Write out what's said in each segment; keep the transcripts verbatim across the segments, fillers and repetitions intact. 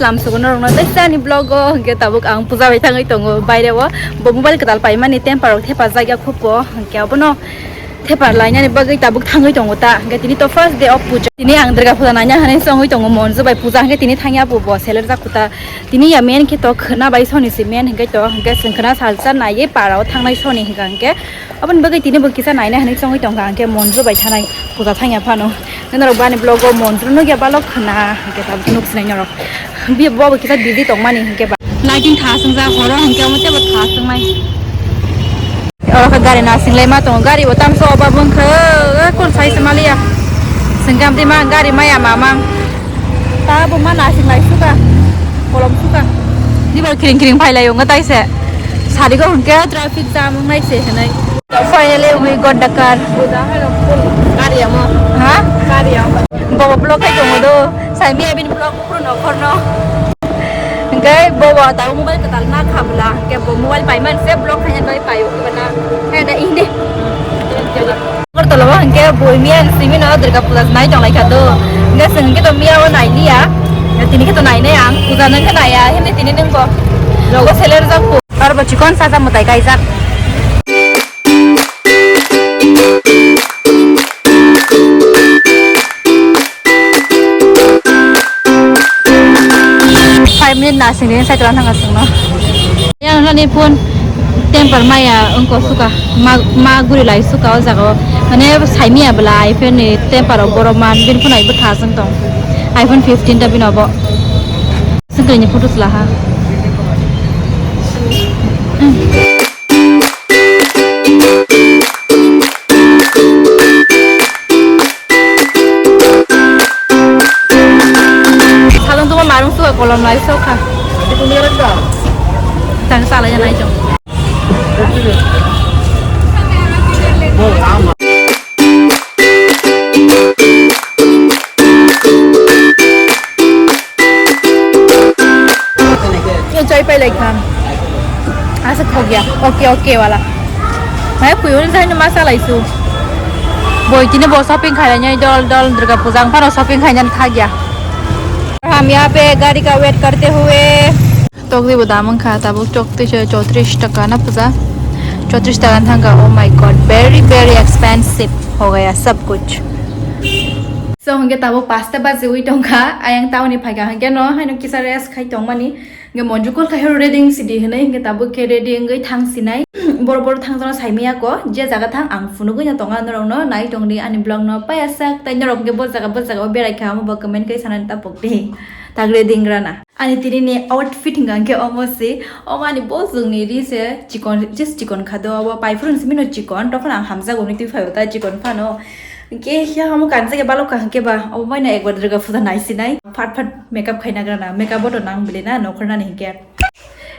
Lam sugo norokno tei sani vlog o hwnkhe tabuk ang puja bai thangwi tongo baire o. Bo mobile kwtal paimani temper rok thepajak ya khupo hwnkhe abono thepar lainani bagwi tabuk thangwi tongo ta. Hwnkhe tini to first day of puja. Tini ang Durga puja naina hinwi chongwi tongo Monju bai puja hwnkhe tini thangya bo bo seler jak khuta. Tini ya men khe to khwna bai soni se men hwnkhe to hwnkhe chwng khwna salsa naiwi para o thangnai soni hwnkha hwnkhe. Aboni bagwi tini bo kisa naina hinwi chongwi tongkha, hwnkhe Monju bai thanai puja thangya phano. Norok bani vlog o Monju nukya balok khwna, hwnkhe tabuk nuk sinai norok. Bi-, bo bo kisa busy tongmani hwnkhe ba. Lighting tha swngjak horo hwnkhe omo teibo tha swngnai. Oro khe gari nasinglai ma tongo, gari bo tamsa oba bwngkha, eh, kon sai se maliya. Sengkam di ma gari maya mamang. Ta bo ma nasing lai suka, kolom suka. Di bo kiring kiring phai lai wngo tai se. Sari go hwnkhe traffic jam wngnai se hinwi. Finally, we got the car. Gari amo. Ha? Gari amo. Bobo vlog khai tongo do. Sai mi abini vlog puro no khorno. Hingke bobo ta mobile ketal na khabla. Hingke bo mobile pai man se vlog khai bai pai o na. Hai da inde. Agartala o hingke bo miya simi no Durga puja nai tong lai kha do. Hingke sing hingke to miya o nai liya. Tini khe to nai nai ang puja nang khe nai ya. Himne tini nang bo. Logo seler jak ko. Arbo chikon sa sa mwtai kaijak. Five minute na sini sai tulang thang asung no. Yang nani phone temper maya ungko suka ma, ma guri lai suka o jaga o. Mane saimiya bela iPhone ni temper o borok man bin phone ai bwtha asung tong. iPhone fifteen ta bino bo. Sengkrini photo chwla ha. Salon tungma marung suka kolom lai sokha. Tang salai ya nai jong. Yo chai pai lai kha. Asa khogya. Okay, okay wala. Hai kuyon sai no masa lai su. Boi tini bo shopping khai nai dol dol Durga puja ang pharo shopping khai nai thagya. Hum yahan pe gari ka wait karte hue. Tokdi bo dam wngkha tabuk chokti se chotris taka na puja. Chotris taka thangkha, oh my god, very very expensive ho gaya sab kuch. So hwnkhe tabuk pasta bajiwi tongkha, ayang town ni phaikha hwnkhe no haino kisa rest khai tongmani. Hwnkhe Monju call khai horo ready wng sidi hinwi hwnkhe tabuk khe ready wngwi thang sinai. Boro boro thang jano saimaya ko, je jaga thang ang phunugwi no tonga norok no nai tongdi ani vlog no paya sak, tai norok hwnkhe bo jaga bo jaga o berai kha amo bo comment khai sanani tapok di. Tak ready wng rana. Ani tini ni outfit hingka hingke omo se, omo ani bo chwngni ri se chikon, just chikon kha do, obo pai phuru simi no chikon, tokon ang hamjago ni twi phai o ta chikon phano. Hingke ya omo kansa ke balok ka hingke ba, obo bai no ekbar Durga puja nai sinai, phat phat makeup khai nagra na, makeup bo to nang bele na, nokhor nani hingke.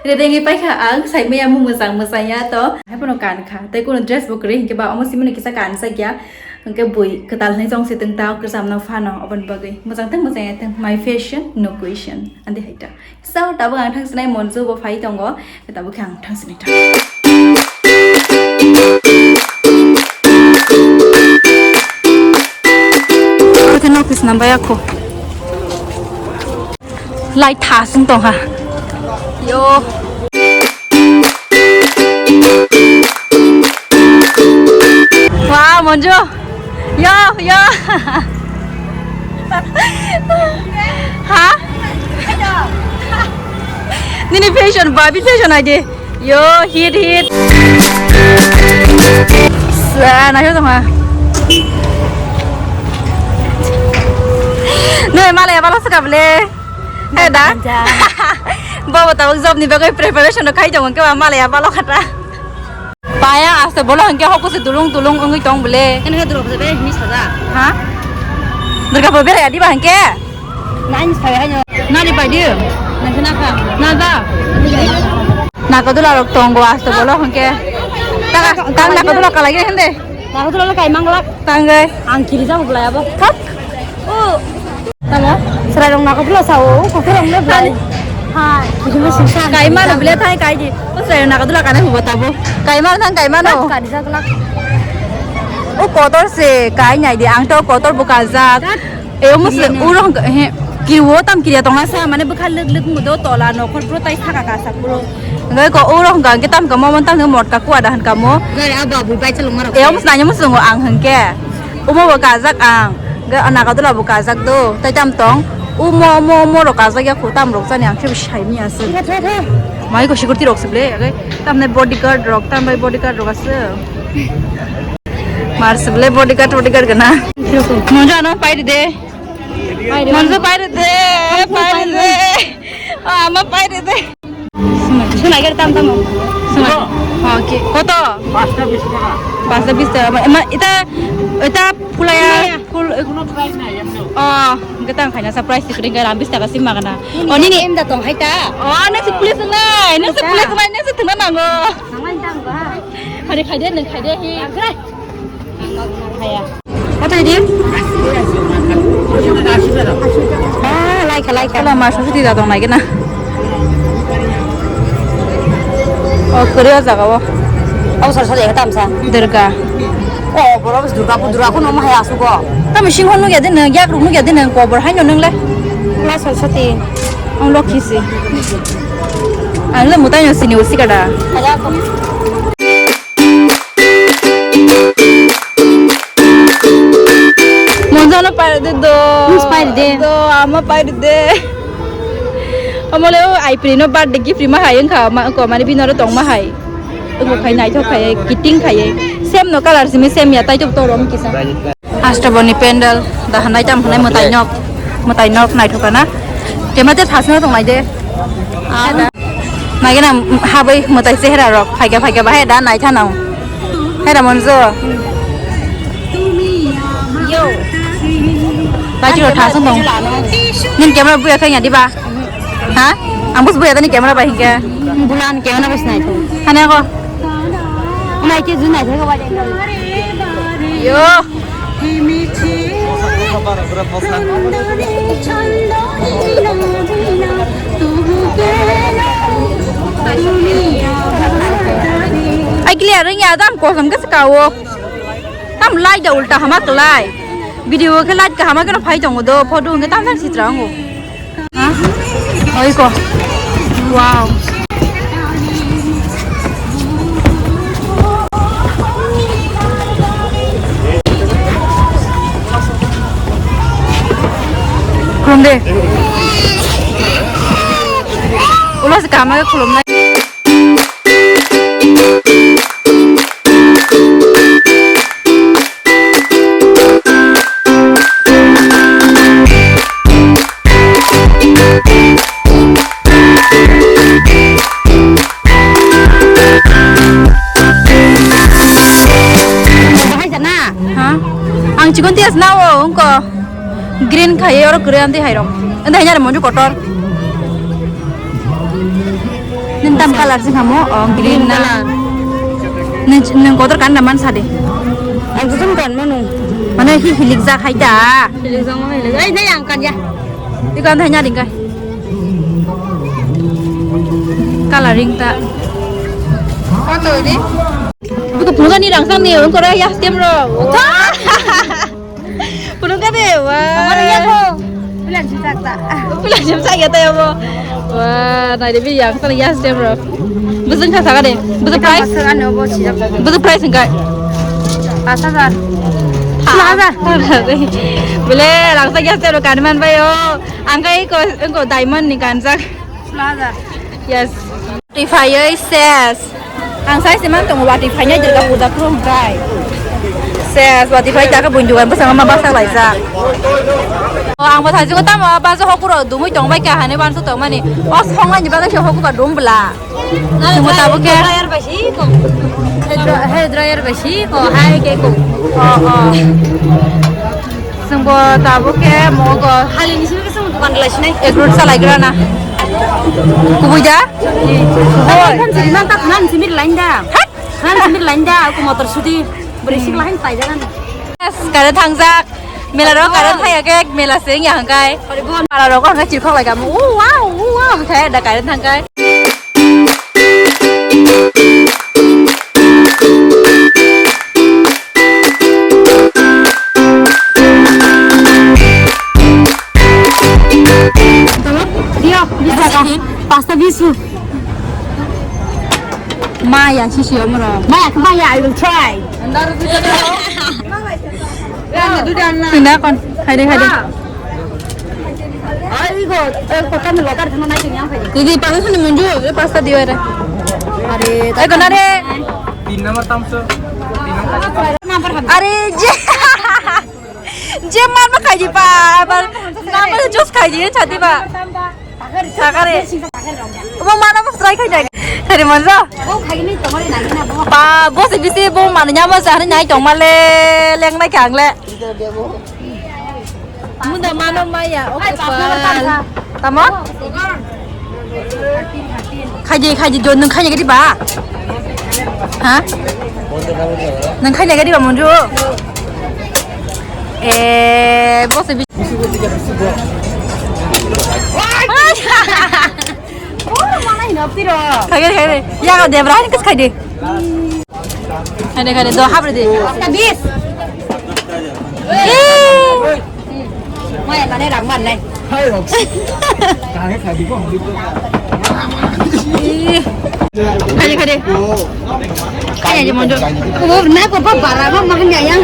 Ready wngwi paikha ang, saimaya mung mwchang mwchang ya to, hai phano kan kha, tei kuno dress bo kwrwi hingke ba, omo simi no kisa kansa kya, hingke bui kwtal hinwi chong se tong ta, kwcham no phano, oboni bagwi mwchang tong mwchang ya tong, my fashion, no question. Ante hai ta. So, tabuk ang thang sinai Monju bo phai tongo. Tabuk khe ang thang sinai thang. Tabuk khe nok tisna baya kho. Light tha sung tong ha. Yo. Wow, Monju. Yo, yo. Ha? Nini fashion, babi fashion aje. Yo, hit, hit. Sa, na yo tong ha. Noi male balo saka ble. Hai da. Bobo tabuk job ni bagwi preparation no khai tongo ke ba male balo khata. Paya aste bolo hingke hoku se dulung dulung wngwi tong bole. Kene ke durok se be mi saja. Ha? Durga bo berai adi ba hingke? Nani sai haino. Nani pai di? Nang kena ka. Na da. Nakodula rok tongo aste bolo hingke. Tang, tang nakodula kalai ge hende. Nakodula le kai manglak. Tanggai. Ang kiri jago belai abo. Thok. O. Tamo? Chwrairok nakodula sao, o kotorok le belai. Hai, kiri mo singsa. Kai mano bile thai kai di. O chwrairok nakodula kanai hubo tabo. Kai mano thang kai mano. Kari jaglak. O kotor se kai nai di, ang to kotor bo kajak. E o mus uro he. Kiriwo tam kiriya tongna sa, mane bwkha lwk lwk wngdo tola nokhor puro tai saka kasa puro. Hwnkhe ko oro hwnkha hwnkhe tam kamo, tam khe motka kuada hwnkha mo. Gari abo abui bai chalok marok. E, omo snanya mo sungo ang hwnkhe. Omo bo kajak ang. Hwnkhe nagadula bo kajak do. Tai tam tong. Omo, omo, omo rok kajak ya kho tam rok chani ang khe bo sai miya se. Tha, tha, tha. Mai ko security rok se ble. Hwnkhe tam nai bodyguard rok, tam bai bodyguard rok ase. Mar se ble bodyguard, bodyguard gana. Monjo ano pai de. Monjo pai de, pai de. Oh, ama pai de. Suna gari tam tam. Suna. Oke. Koto? Pasta bis taka. Pasta bis taka. Ma, ma, ita, ita pulaya, pul, Kono price nai, emno. Oh, kita khaina sa price tikring gara bis taka sim magana. Oh, nini em da tong hai ta. Oh, next police nai, next police nai, next tengna nango. Nang lain tang ba. Hari khai de, nang khai de hi. Ang nang khai ya. Kota ini? Ah, laika, laika. Kalau masuk sih tidak tahu lagi nah. Oh, kiri aja kau. Oh, sorry, sorry, ya, tamsa. Durga. Oh, boro bes Durga, Durga ko nomo hai asu ko. Tamo sing hon nugya din, yak ruk nugya din, ko bor hai nung le. La sorry, sorry. Ang lokhi si. Ang le mutai no sini usi kada. Aja ko. Monjano pairide do. Mus pairide. Do, ama pairide. Amole o aipri no birthday gift rima hai wngkha, ma, ko mani binaro tongma hai. Wngkha khai naithok khai, kiting khai. Same no colour simi same ya, tai to to rom kisa. Astaboni pendal, da hanai tam hanai mwtai nok, mwtai nok naithok kana. Kemate thasno tong naide. Ah. Naigena habwi mwtai chehra rok phaikha phaikha bahai da naithanao. Hera monjo. Yo. Bai chiro thasong tong. Nin camera buya khaina diba? Ha? Ang bus buya tani camera bai hingke. Bulan camera bai sinai to. Hane ko. Nai ke junai thai ko bai. Yo. Ai clear wngya, tam kosom khe swka o. Tam light da ulta hama klai. Video khe light kahama khe no phai tongo do, photo hwnkhe tam tam sitra wngo. Ha? Oi ko. Wow. Khulum de. Ulo se kaham khe khulum nai. Bahai jana? Ha? Ang chikon tias na o, ungko. Green khai, oro kwrwi amtwi hai rok. Ente hai nyari monju kotor. Nini tam colour se kamo? Oh, green na. Nini, nini kotor kan naman sade. Ang tutum kan manu. Mane hi hilik jak hai ta. Hilik jak mano hilik. Ai, nai ang kan ya. Iko ante hanya ringkai. Coloring ta. Koto ni? Buku punga ni rang sang ni, ungko ra ya stem ro. Punung ka de, wah. Kamar ya ko. Pulang jumsak ta. Pulang jumsak ya ta ya bo. Wah, nai de bi yang sana ya stem ro. Bujung ka saka de. Bujung price. Masuk anu bo sijak. Bujung price engkai. Pas hajar. Sepuluh hajar. Bele, rang sa ya stem ro kan man bai o. Angkai ko, ko diamond ni kan sak. Sepuluh hajar. Yes. Rifai ses. Ang sai se man tongo, watwi phainai Durga puja phuru hwnkhe. Ses, watwi phai ta khe buini dugan bwskango ma basa laijak. O, ang bo thajingo tamo, bajo hokuro dumui tong bai kha hinwi uansuk tong mani. O, songnani bagwi se hokuba dum bwla. Chwngbo tabuk khe. Hair dryer bai si ko. Hair dra-, hair dryer bai si ko, hai khe ko. O, o. Chwngbo tabuk khe mogo. Halini simi khe chwng dukan lai sinai. Egg roll salai gra na. Kubui da? Oi. Kan sini man tak nan simi lain da. Hat? Nan simi lain da, aku motor sudi. Berisik lain tai jalan. Yes, kare thangjak. Mela ro kare thaya khe mela sing ya hangkai. Mela ro ko hangkai chirkhok lai kamu. Wow, wow, hangkai da kare thangkai. Pasta bisu. Maya, sisi omro. Maya, maya, I will try. Tunda kon, khai de, khai de. Ai go, eh, kota me lotar thana nai tunyang khai. Didi, pasta sini munju, eh, pasta diyo re. Are, eh, kona re. Tin number tamso. Tin number. Are, je. Je man ma khai di pa, abar number choose khai di, chati pa. Sakare. Bo mana bo try khai jai. Hari manjo. Ba, bo se bisi bo mana nyama sa hari nai tong male, leng nai kang le. Munda mano maya, okay, pal. Tamo? Khai di, khai di, jon nung khai di ba? Ha? Nung khai di ba, Monju? Eh, bo se Khaide, khaide. Yago debra, hai, kas khaide. Khaide, khaide, do habre de. Bis. Eh. Maya mane rang man nai. Khaide, khaide. Khaide, Monju. Oh, na ko ba bara ba mahan ya yang.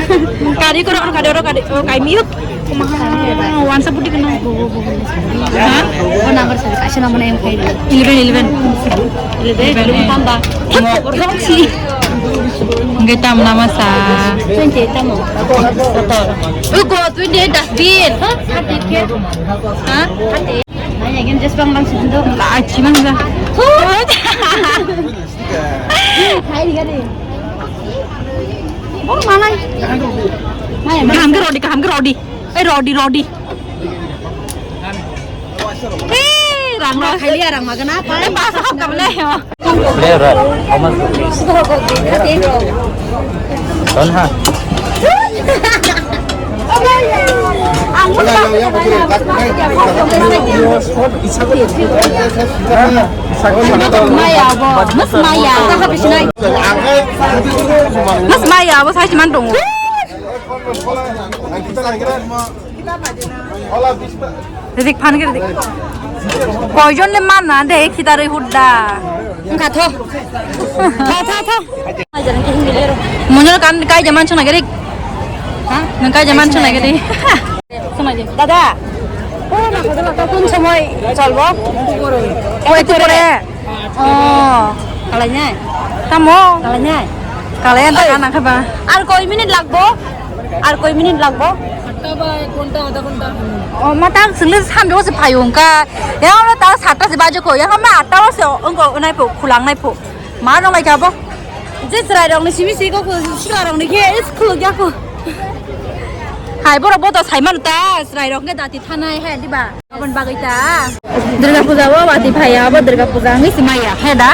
Kari ko ro kari ro kari. Oh, kai miuk. Kumaha, wansa putih kena. Ha? Oh, number satu. Kasih nomor yang kayak eleven, eleven. Eleven, eleven, eh. Tambah. Roxy. Enggak, tam nama sa. Twenty, tamo. Kotor. Oh, God, twenty, dustbin. Hah? Hati ke? Hah? Hati. Nah, ya, kan, just bang, bang, situ. Lah, aci, bang, bang. Hai, di, kan, di. Oh, mana? Mana, mana? Kaham ke rodi, kaham ke rodi. Eh, rodi, rodi. Eh, rang rang. Khalia rang magana. Eh, pas hok kam le ho. Player, how much rupees? Don ha. Maya bo, mas maya. Mas maya bo, sai man dong. Rik phan kiri dik. Koijon le man na de khitaroi hudda. Wngkha tho. Tho, tho, tho. Munjol kan kai jaman chuna giri. Ha? Nang kai jaman chuna giri. Dada. কোন সময় চলবো? ওই তো পরে। Oh. Kalai nai. Tamo? Kalai nai. Kalai anta kana khaba. Ar koi minute lagbo? Ar koi minute lagbo? Atta ba ek ghonta, adha ghonta. Oh, ma ta sungli samjo se phayung ka. Ya, ta satta se bajo ko. Ya, ma atta se ongko nai po, khulang nai po. Ma nong lai ka bo? Je chwrai rok ni simi si ko, sikla rok ni khe is khuluk ya ko. Hai, borok bo to sai manu ta, chwrai rok khe dati thanai hai diba? Aboni bagwi ta. Durga puja o wati phaiya, abo Durga puja wngwi se maya, he da?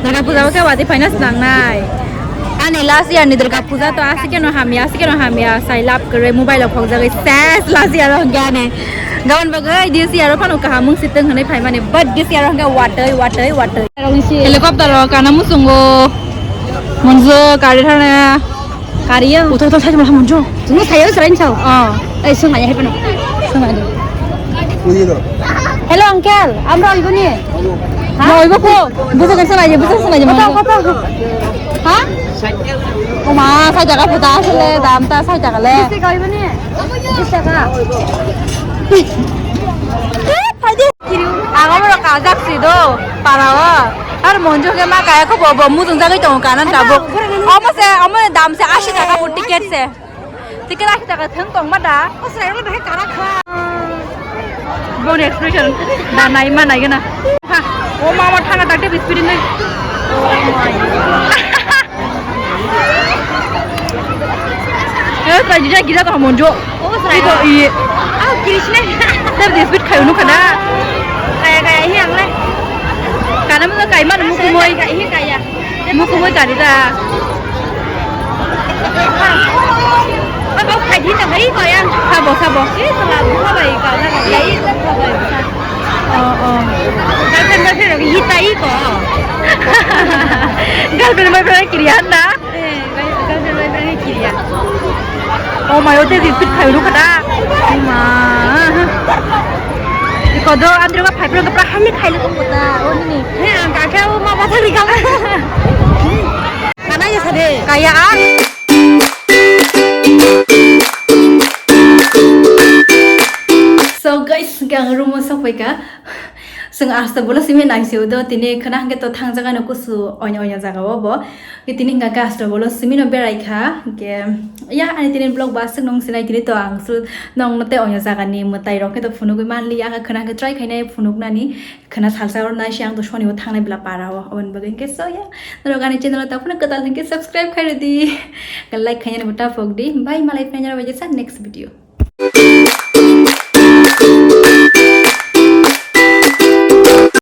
Durga puja o khe wati phaina swnangnai. Ani last year ni Durga puja to aswk khe no hamya, aswk khe no hamya, sai lab kwrwi mobile o phokjagwi ses last year o hwnkhe ani. Gabon bagwi this year o phano kaham wng si tong hwnwi phaimani, but this year o hwnkhe watwi, watwi, watwi. Helicopter o kana muchungo, munjo kari thana. Kariya. Uto uto sai mala munjo. Chwngno sayo srain sao. Oh. Ei swngai hai pano. Swngai de. Hello uncle, amra oibo ni? Ha? Oibo ko. Bujo kan swngai de, bujo swngai de. Kota, kota. Ha? Oma, sai taka puta asle, dam ta sai taka le. Bis taka oibo ni? Bis taka. Phaidi. Ang omo rok kajak si do, para o. Ar monjo ke ma kaya ko bo, bo mujung jagwi tongo kanan tabuk. Omo se, omo dam se ashi taka bo ticket se. Ticket ashi taka thwng tong ma da. O srai rok bai kara kha. Boni expression da nai ma nai gana. Ha, o ma ma thanga takte biscuit ni. Eh, tadi dia gila kah monjo. Oh, srai. Iko iye. Ah, kiri sini. Tapi dia speed kayu nu kana. Kaya kaya ini yang lain. Karena mau kayu mana mau kumoi. Ini kaya. Mau kumoi kari ta. Apa kaji tak hari kaya? Sabo sabo. Eh, selalu apa ikan? Kayu itu apa ikan? Oh, oh. Girlfriend, boyfriend, hitai ko. Girlfriend, boyfriend, kiri anda. Eh, girlfriend, boyfriend, kiri ya. Oh my, ote di fit khayu kada. Ma. Kodo andro ba phaiphro ga pra hali khaili ko kota. O nini. He ang ka khe o ma ba thari ga. Kana ya sade. Kaya a. So guys, ang room o sokphaikha. Chwng asta bolo simi naisio do tini khwna hwnkhe to thangjakgano kusu onya onya jaga o bo. Tini hwnkha khe asta bolo simi no berai kha. Hwnkhe ya ani tini vlog ba aswk nung sinai tini to ang su nong no tei onya jaga ni mwtai rok khe to phunugwi manli ya khwna hwnkhe try khainai phunuknani khwna salsa oro naisi ang to soni o thangnai bla para o oboni bagwi hwnkhe so ya norok ani channel o taphano kwtal hwnkhe subscribe khai rwdi like khainani bo ta phok di bye malai phai norok bai jesa next video.